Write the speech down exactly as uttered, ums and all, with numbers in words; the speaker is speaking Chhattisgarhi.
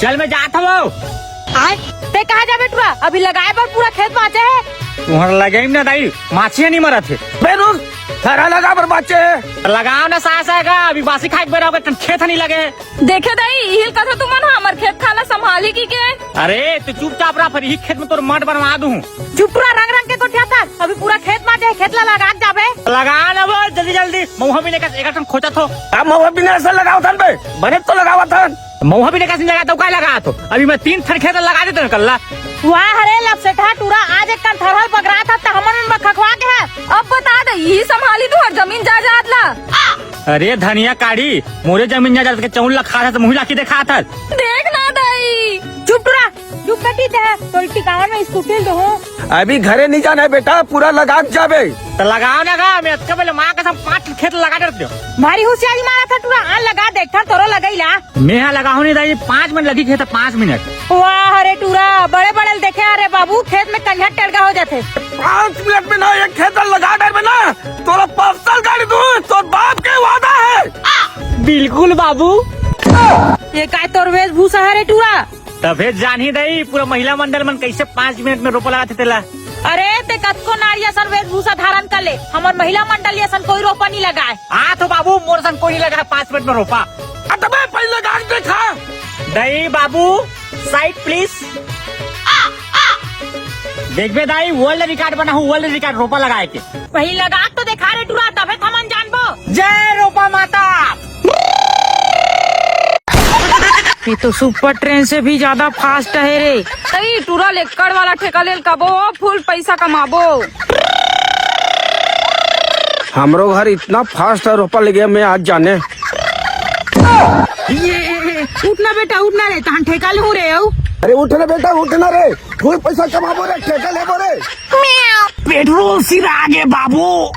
चल, मैं जात हवं। आय, ते कहाँ जाबे टुरा? अभी लगाए बर पूरा खेत बाँचे हे। तुँहर लगाइम ना दाई, माछी ह नइ मरत हे। बे रुक, थरहा लगा बर बाँचे हे। लगाव ना सास आएगा, अभी बासी खाए के बेरा होगे, तन खेत ह नइ लगे हे। देखे दाई, इही ल कथंव तुमन ह हमर खेत खार ला संभालही कहिके। अरे, तैं चुपचाप रह, फेर इही खेत में तोर मठ बनवा दूँ। चुप टुरा, रंग रंग के गोठियाथस, अभी पूरा खेत बाँचे हे, खेत ला लगा के जाबे। लगा ना वो, जल्दी जल्दी, मउहा बिने कस एक ठन खोचत हों। अब मउहा बिने असन लगावत हन बे, बने तो लगावत हन। मउहा बिने कस नइ लगात हों, काय लगात हों? अभी मैं तीन ठन खेत लगा देत हों कल्ला। वाह रे लपसेठा टुरा, आज एक कन थरहा ल बगरात हस त हमन मन बर खखवा गे हस। अब बता दाई, इही संभालही तुँहर जमीन जायदाद ला। अरे धनिया काड़ी, मोरे जमीन जायदाद के चउल ला खात हस त मुँही लाकी देखात हस। देख ना दाई। चुप टुरा, चुप कती ते, तोर टिकावन में स्कूटी ल दूँ। अभी घरे नइ जाना हे बेटा, पूरा लगा के जाबे। त लगाव ना गा, मैं अतका बेर ले माँ कसम पाँच खेत लगा डरत हों। भारी हुसियारी मारत हस टुरा, अन लगा देखथन तोरो लगई ला। मैं ह लगाहूँ नहीं दाई, पाँच मिनट लगही खेत, पाँच मिनट। वाह रे टुरा, बड़े बड़े ल देखे हस रे बाबू, खेत में कंझट टेड़गा हो जाथे। पाँच मिनट में ना एक खेत लगा डरबे ना, तोला पर्सनल गाड़ी दूँ, तोर बाप के वादा हे। बिल्कुल बाबू। ये काय तोर वेशभूषा हे रे टुरा? तभे जानही दाई, पूरा महिला मंडल मन कइसे पाँच मिनट में रोपा लगाथे तेला। अरे, ते कतको नारी असन वेशभूषा धारण कर ले, हमर महिला मंडल असन कोई रोपा नइ लगाय। हाँ तो बाबू, मोर असन कोई नइ लगाय पाँच मिनट में रोपा। अतबे पहले लगा के देखा। दाई बाबू, side please। देखबे दाई, world record बनाहूँ, world record रोपा लगाए के। पहिली लगा तो देखा रे टुरा, तभे त हमन जानबो। जय रोपा माता। ये तो सुपर ट्रेन से भी ज्यादा फास्ट हे रे। सही, टुरा ल एक्कड़ वाला ठेका ले ल कबो, फुल पइसा कमाबो। हमरो घर इतना फास्ट हे, रोपा लगे मैं आज जाने। ये, ये, ये, उठ ना बेटा, उठ ना रे, तहन ठेका लेहूँ रे, अउ। अरे उठ ना बेटा, उठ ना रे, फुल पइसा कमाबो रे, ठेका लेबो रे। पेट्रोल सिरा गे बाबू।